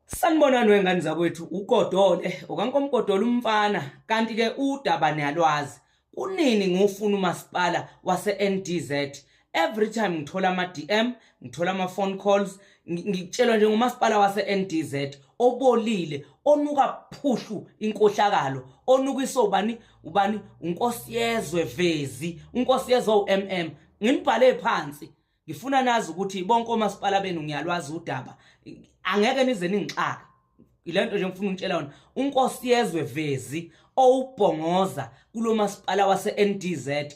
Sanibonani wengane zakwethu, uGodole okaNkomgodole umfana, kanti ke udaba niyalwazi. Kunini ngiwufuna umasipala wase-NDZ? Every time ngithola ama-DM, ngithola ama-phone calls, ngitshelwa nje ngomasipala wase-NDZ obolile, onuka phuhlu inkohlakalo, onukiswa ubani ubani uNkosiyezwe Vezi, uNkosiyezwe u-MM. Nginibhale phansi. Ngifuna nazi ukuthi bonke omasipala benu ngiyalwazi udaba, angeke nize ningixake. Ile nto nje ngifuna ukutshela yona, uNkosi yezwe Vezi owubhongoza kulo masipala wase-NDZ,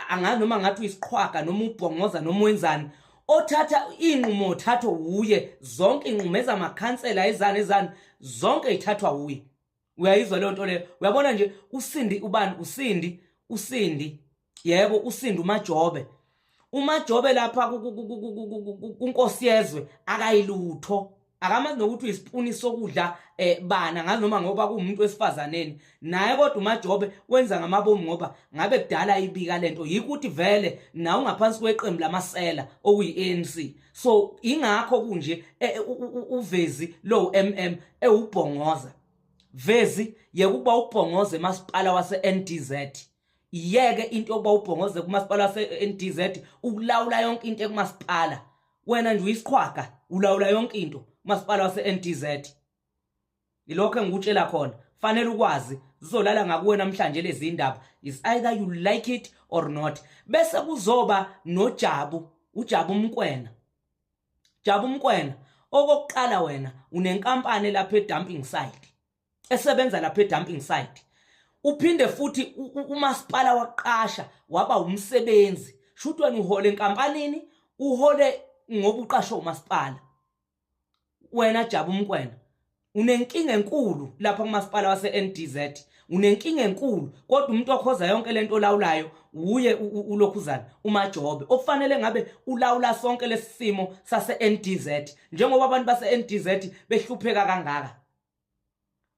angazi noma ngathi uyisiqhwaga noma ubhongoza noma wenzani, othatha iy'nqumo othathwa wuye zonke iy'nqumo ezamakhansela ezani ezani zonke y'thathwa wuye. Uyayizwa leyo nto leyo? Uyabona nje uSindi ubani, uSindi, uSindi, yebo, uSindi uMajobe, uMajobe lapha kuNkosi yezwe akayilutho, akamazi nokuthi uyisipuni sokudla bana ngazi noma ngoba kuwumuntu wesifazaneni naye, kodwa uMajobe wenza ngamabomu ngoba ngabe kudala ibika lento yikuthi vele nawe ungaphansi kweqembu lamasela okuyi-ANC. So ingakho kunje uVezi lo MM ewubhongoza. Vezi, yeke ukuba ubhongoze emasipala wase-NDZ, iyeke into yokuba ubhongoze kumasipala wase-NDZ, ukulawula yonke into ekumasipala. Wena nje uyisiqhwaga, ulawula yonke into kumasipala wase-NDZ. Ilokho engikutshela khona, fanele ukwazi zizolala ngakuwe namhlanje lezi ndaba, is either you like it or not. Bese kuzoba noJabu, uJabu Mkwena. Jabu Mkwena, okokuqala wena unenkampani lapha e-dumping site, esebenza lapha e-dumping site. Uphinde futhi umasipala waqasha waba umsebenzi, shuthi wena uhole enkampanini, uhole ngoba uqashwe umasipala. Wena Jabu Mkwena unenkinga enkulu lapha kumasipala wase-NDZ, unenkinga enkulu, kodwa umuntu okhoza yonke lento olawulayo wuye ulokhuzana uMajobe, okufanele ngabe ulawula sonke lesimo sase-NDZ, njengoba abantu base-NDZ behlupheka kangaka.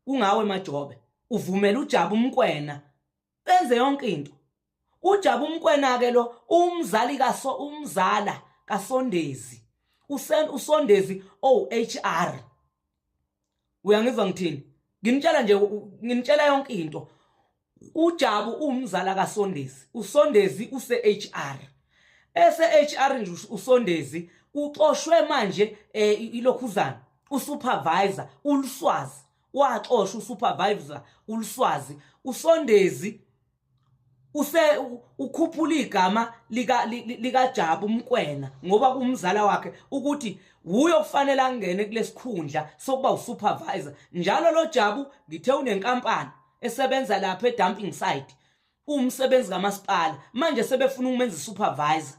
Kungawe Majobe uvumela uJabu Mkwena benze yonke into. UJabu Mkwena ke lo umzali kaso, umzala kaSondezi, uSondezi owu-HR. Uyangizwa ngithini? Nginitshela nje, nginitshela yonke into. UJabu umzala kaSondezi, uSondezi use-HR, ese-HR nje uSondezi uxoshwe manje ilokhuzana usupervisor uLuswazi, waxoshwa usupervisor uLuswazi. USondezi use ukhuphula igama lika likaJabu Mkwena ngoba kumzala wakhe, ukuthi wuye okufanele angene kulesikhundla sokuba usupervisor njalo. Lo Jabu ngithe unenkampani esebenza lapha e-dumping site, umsebenzi kamasipala, manje sebefuna ukumenza supervisor.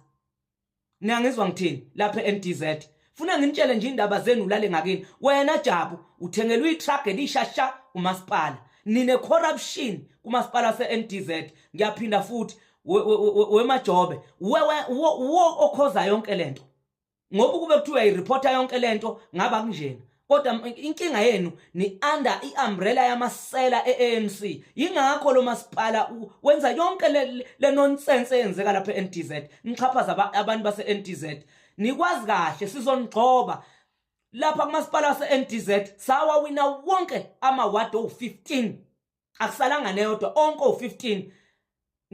Niyangizwa ngithini lapha e-NDZ? Funa nginitshele nje indaba zenu ulale ngakini. Wena Jabu uthengelwe itruck elishasha umasipala, nine corruption kumasipala wase-NDZ. Ngiyaphinda futhi, wemajobe, wo okhoza yonke lento, ngoba kube kuthiwa uyayireporta yonke lento ngaba kunjena, kodwa inkinga yenu ni under i-umbrella yamasela e-ANC. Yingakho lo masipala wenza yonke le nonsense eyenzeka lapha e-NDZ, nixhaphaza abantu base-NDZ. Nikwazi kahle sizonigxoba lapha kumasipala wase-NDZ. Sawawina wonke amawadi owu-15, akusalanga neyodwa, onke owu-15.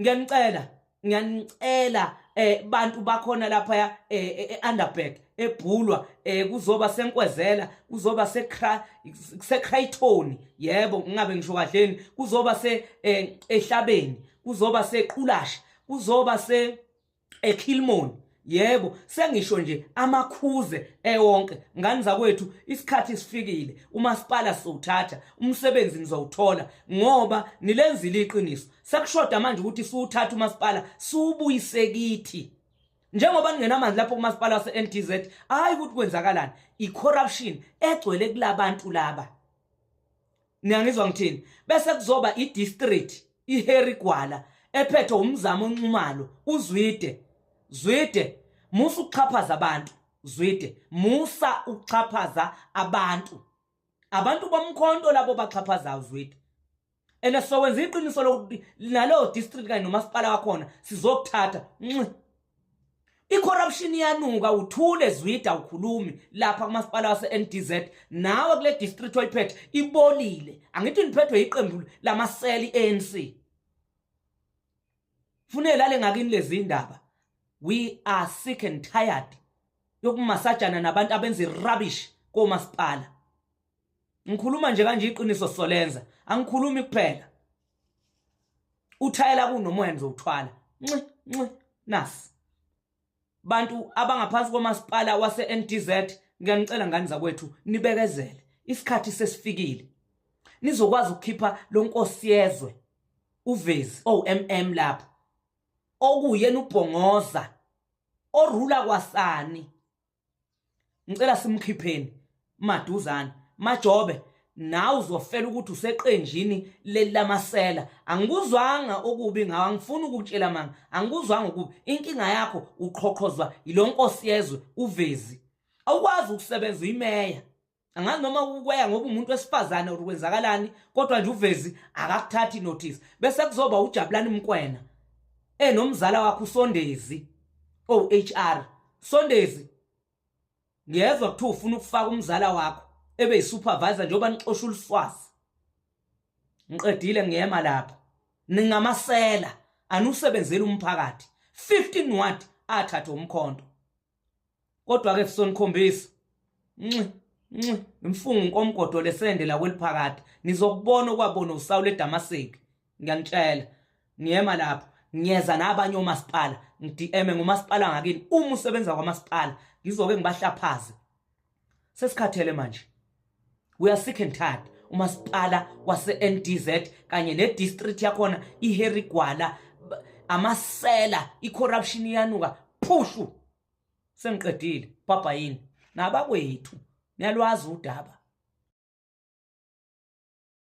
Ngiyanicela, ngiyanicela bantu bakhona lapha e-Underberg, eBhulwa, kuzoba seNkwezela, kuzoba seCrayton, yebo, ngingabe ngisho kahleni, kuzoba se eHlabeni, kuzoba seQulasha, kuzoba se eKilmon, yebo, sengisho nje amakhuze ewonke. Ngani zakwethu, isikhathi sifikile, umasipala sizowuthatha, umsebenzi nizowuthola ngoba nilenzile iqiniso. Sekushoda manje ukuthi siwuthathe umasipala siwubuyise kithi, njengoba ningenamandla lapho kumasipala wase-NDZ. Hayi ukuthi kwenzakalani, i-corruption egcwele kulabantu laba. Niyangizwa ngithini? Bese kuzoba i-district iHarry Gwala ephethwe umzamo onxumalo uZwide. Zwide, musa ukuxhaphaza abantu. Zwide, musa ukuxhaphaza abantu, abantu bomkhonto labo baxhaphazayo, Zwide. And sokwenza iqiniso lokuthi nalowo district kanye nomasipala wakhona sizokuthatha nxi. I-corruption iyanuka, uthule zwida, ukhulumi lapha kumasipala wase-NDZ, nawe kule district oyiphethe ibolile. Angithi niphethwe iqembu lamasela, i-ANC. Fune lale ngakini lezi indaba. We are sick and tired yokumasajana nabantu abenza i-rubbish komasipala. Ngikhuluma nje kanje iqiniso solenza, angikhulumi kuphela. Uthayela kunomoya nizowuthwala. Nci nci nasi. Bantu abangaphansi komasipala wase-NDZ, ngiyanicela ngani zakwethu, nibekezele. Isikhathi sesifikile. Nizokwazi ukukhipha lo nkosi yezwe uVezi oMM lapho. Okuyena ubhongoza orula kwasani. Ngicela simkhipheni maduzane. Majobe, nawe uzofela ukuthi useqenjini leli lamasela. Angikuzwanga okubi ngawe, angifuni ukukutshela manga, angikuzwanga okubi. Inkinga yakho uqhoqhozwa yilo nkosi yezwe uVezi. Awukwazi ukusebenza uyimeya. Angazi noma ukweya ngoba umuntu wesifazane or kwenzakalani, kodwa nje uVezi akakuthathi notice. Bese kuzoba uJabulani Mkwena enomzala wakhe uSondezi oHR. Sondezi, ngiyezwa kuthiwa ufuna ukufaka umzala wakho ebe yi-supervisor njengoba nixosha uluswazi. Ngiqedile, ngiyema lapho. Ningamasela, anusebenzeli umphakathi. 15 ward athathe umkhonto. Kodwa ke sizonikhombisa. Nxi nxi imfungu nkomgodo lesende la kweliphakade. Nizokubona okwabona uSawule eDamaseki. Ngiyanitshela. Ngiyema lapho. Ngiyeza nabanye omasipala, ngi-DM ngomasipala ngakini uma usebenza kwamasipala, ngizoke ngibahlaphaze. Sesikhathele manje. We are sick and tired. Umasipala wase-NDZ kanye ne-district yakhona iHarry Gwala, amasela, i-corruption iyanuka phushu. Sengiqedile, baba yini nabakwethu, niyalwazi udaba.